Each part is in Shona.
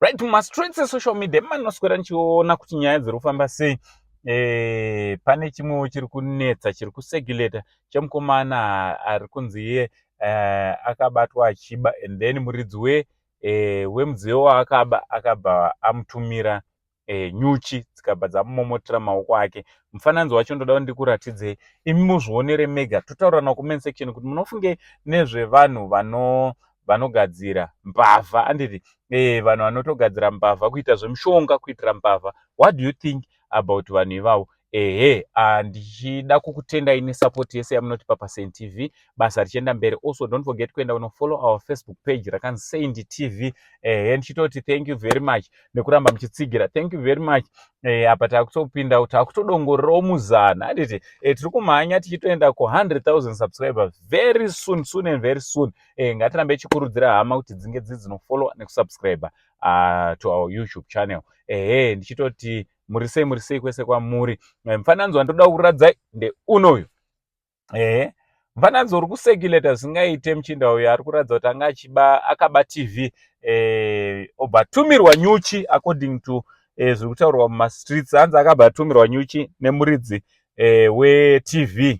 Right, mumastreets esocial media manoswera ndichiona kuti nyaya dziri kufamba sei. Pane chimwewo chiri kunetsa, chiri kucirculata, chemukomana ari kunzi iye akabatwa achiba, and then muridzi wemudziyo waakaba akabva amutumira nyuchi, dzikabva dzamumomotera maoko ake. Mufananidzo wacho ndoda kuti ndikuratidzei, imi muzvionere mega. Totaura comment section kuti munofunge nezvevanhu vanogadzira mbavha, anditi? Vanhu vanotogadzira mbavha, kuita zvemushonga, kuitira mbavha. What do you think about vanhu ivavo? Ehe, ndichida kukutendai nesupport yese yamunotipa paSaint TV, basa richienda mberi. Also, don't forget kuenda unofollow our Facebook page rakanzi Saint TV. Ehe, ndichitoti thank you very much nekuramba muchitsigira. Thank you very much. Apa taakutopinda, taakutodongorerawo muzana, handiti? Tiri kumhanya tichitoenda ku100 000 subscribers very soon, soon and very soon. Ngatirambe tichikurudzira hama kuti dzinge dziri dzinofollow nekusubscribe to our YouTube channel. Ehe, ndichitoti muri sei, muri sei kwese kwamuri? Mufananidzo wandoda kukuratidzai ndeunoyu. Ehe, mufananidzo uri kucirculata zvisingaite. Muchinda uyu ari kuratidza kuti anga achiba, akaba TV, obva atumirwa nyuchi. According to zviri kutaurwa mumastreets, hanzi akabva atumirwa nyuchi nemuridzi weTV,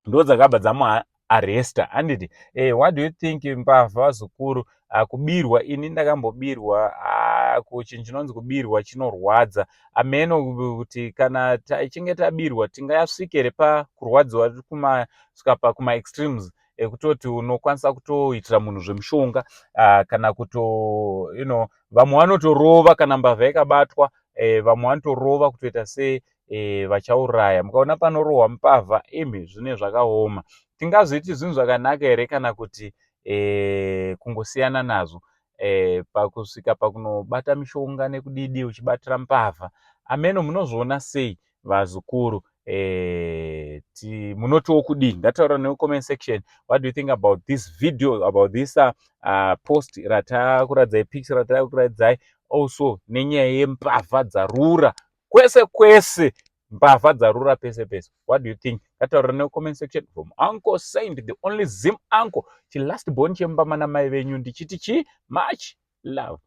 ndo dzakabva dzamuarresta, handiti? What do you think? Mbavha, vazukuru, kubirwa, ini ndakambobirwa. Chinhu chinonzi kubirwa chinorwadza. Ameno kuti kana tichinge tabirwa tingasvike here pakurwadziwa kusvika pakumaextremes ekutoti unokwanisa kutoitira munhu zvemushonga, kana kuto vamwe vanotorova kana mbavha ikabatwa. Vamwe vanotorova kutoita se vachauraya. Mukaona panorohwa mbavha imi, zvine zvakaoma. Tingazviti zvinhu zvakanaka here kana kuti kungosiyana nazvo, pakusvika pakunobata mishonga nekudidi uchibatira mbavha? Ameno, munozviona sei, vazukuru? Munotiwo kudii? Ngataura necomment section. What do you think about this video, about this post ratakuradzai, picture ratakuradzai, also nenyaya yembavha dzarura kwese kwese, mbavha dzarura pese pese? What do you think? Ngataura necomment section. From Uncle Saint, the only Zim uncle, chilast born chemumba mana mai venyu, ndichiti chi much love.